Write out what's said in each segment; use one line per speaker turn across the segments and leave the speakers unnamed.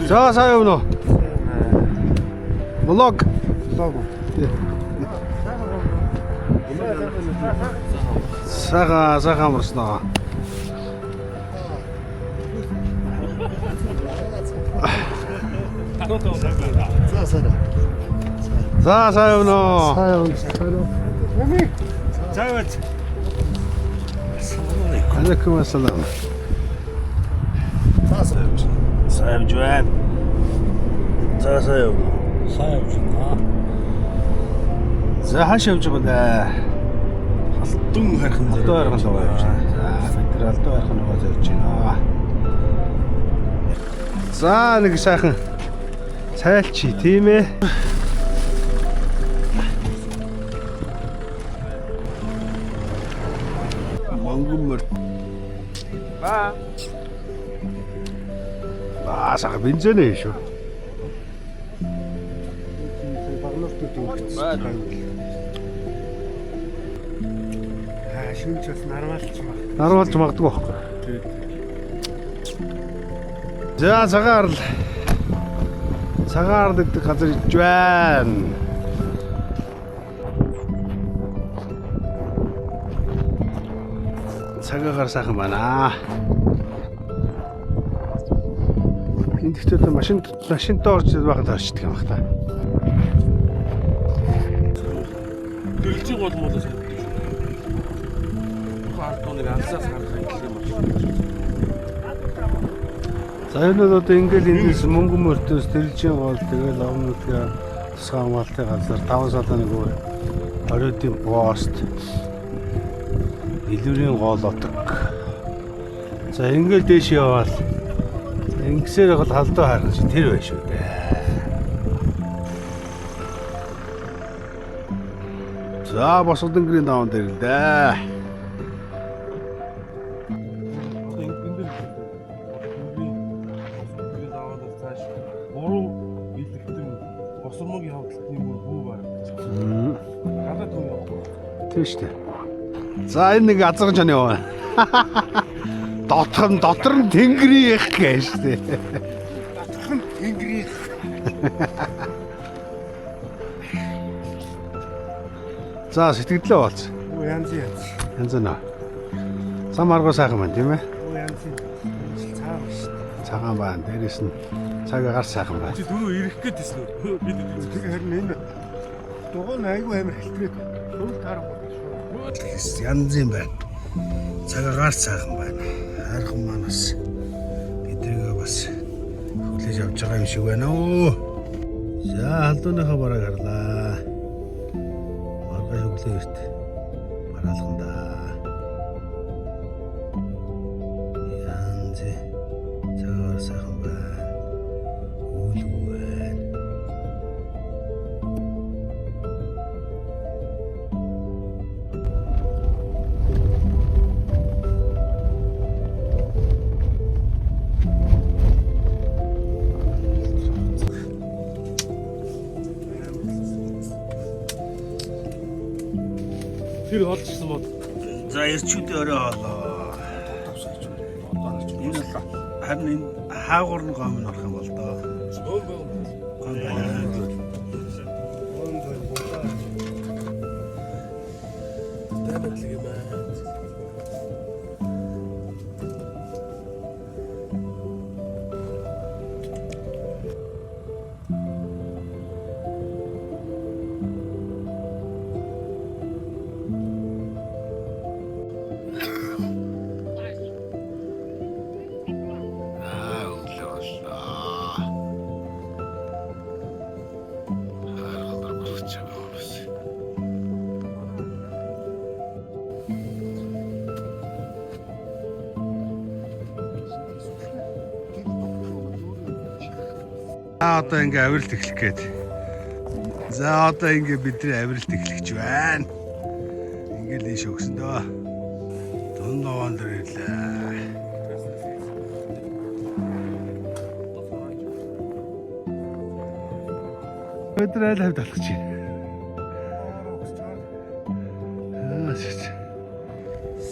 За, сайн явна уу? Vlog.
Vlog.
Сайхан сайхан амарсан.
За, сайн.
За, сайн явна уу?
Сайн явна. Сайн уу?
За, байц. Алейкум ассалам.
За, сайн.
Сайн явж байна. За, сайн явна.
Сайн явж байна.
За, хааш явж байгаа даа?
Халдун хайрхан
Алдуу хайрхан руу явж байна. За, бид нар алдуу хайрхан руу явж байна. За, нэг сайхан цайлчи, тийм ээ. Монгол морь. Ба. Ба, сайхан бензин шүү.
Багнууртууд өнгөцсөн. Аа, шүнж бас нарваалч баг.
Нарвалж магадгүй байхгүй. За, цагаан арал. Цагаан арал гэдэг газар иж байна. Цагаагаар сайхан байна. Энд ихтэй машин машинтай орж байхад орчдөг юм бах та.
Дэлжиг гол муулаас харагддаг шүү. Тухайн ардууныг алсаас харах юм байна.
За, энэ бол одоо ингээл эндээс мөнгө мөртөөс тэрэлжийн гол тэгэл овнуудгаа тусгай хамгаалтын газар 5 салаа нэг өөр ориодын пост, илүүрийн гол отог. За, ингээл дээш яваал ингэсээр гол халдуу хайрхан шиг тэр байх шүү дээ. За, босгодөнгөрийн даван дээр л дээ.
Одоо энэ дээр тэнгэрийн даваанаас цааш буруу илэгдэн босромогийн хавдлтны мөр бүү барагдчих. Гадаад хүн явахгүй.
Тийм шүү дээ. За, энэ нэг азархан чаны яваа. Дотор нь дотор нь тэнгэрийн их гэж шүү дээ.
Дотор нь тэнгэрийн.
За, сэтгэлдээ болц.
Оо, янз янз.
Янз наа. Сам аргуу сайхан байна, тийм ээ.
Оо, янз янз. Цаа байна шүү дээ.
Цагаан байна. Дээрээс нь цаг агаар сайхан байна.
Чи түрүү ирэх гээд байсан үү? Бид
Тэр харин энэ дугуй нь айгүй амар хэлтрээд. Шүүл таарахгүй шүү.
Янз юм байна. Цаг агаар сайхан байна. Хайрхан маань бас бидрэгээ бас хүлээж авч байгаа юм шиг байна оо. За, халдууныхаа барааг харлаа. Маргааш өглөө эрт бараалхан да. Янз цаг агаар сайхан байна. Үүлгүй байна.
Тэр олжсэн бод.
За, эрчүүдийн орой хоолоо. Энэ бол харин энэ хаагур нь гом нь орох юм бол доо.
Гом гом.
Гом байна.
Таймад л юм аа.
Аа, өглөө боллоо. Хайрхан дор босч байгаа юм бас. За, одоо ингээ авиралт эхлэх гээд. За, одоо ингээ бидний авиралт эхлэх байна. Ингээл ийш өгсөн дөө. Дунд овоон дээр ирлээ. Бид нар аль хавьд алхаж байна. Аа, шít.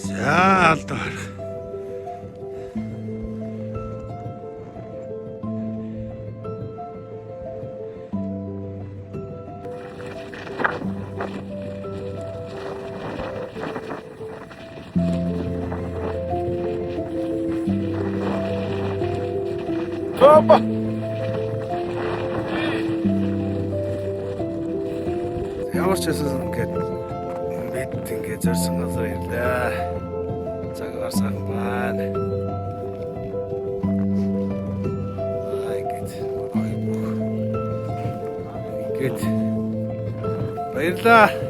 За, алдаа харах.
Опа.
Ямар ч байсан ингээд бид ингээд зорьсон газар ирлээ. Цагаар сайхан байна. Аа, ингээд гоё бүх. Ингээд баярлаа.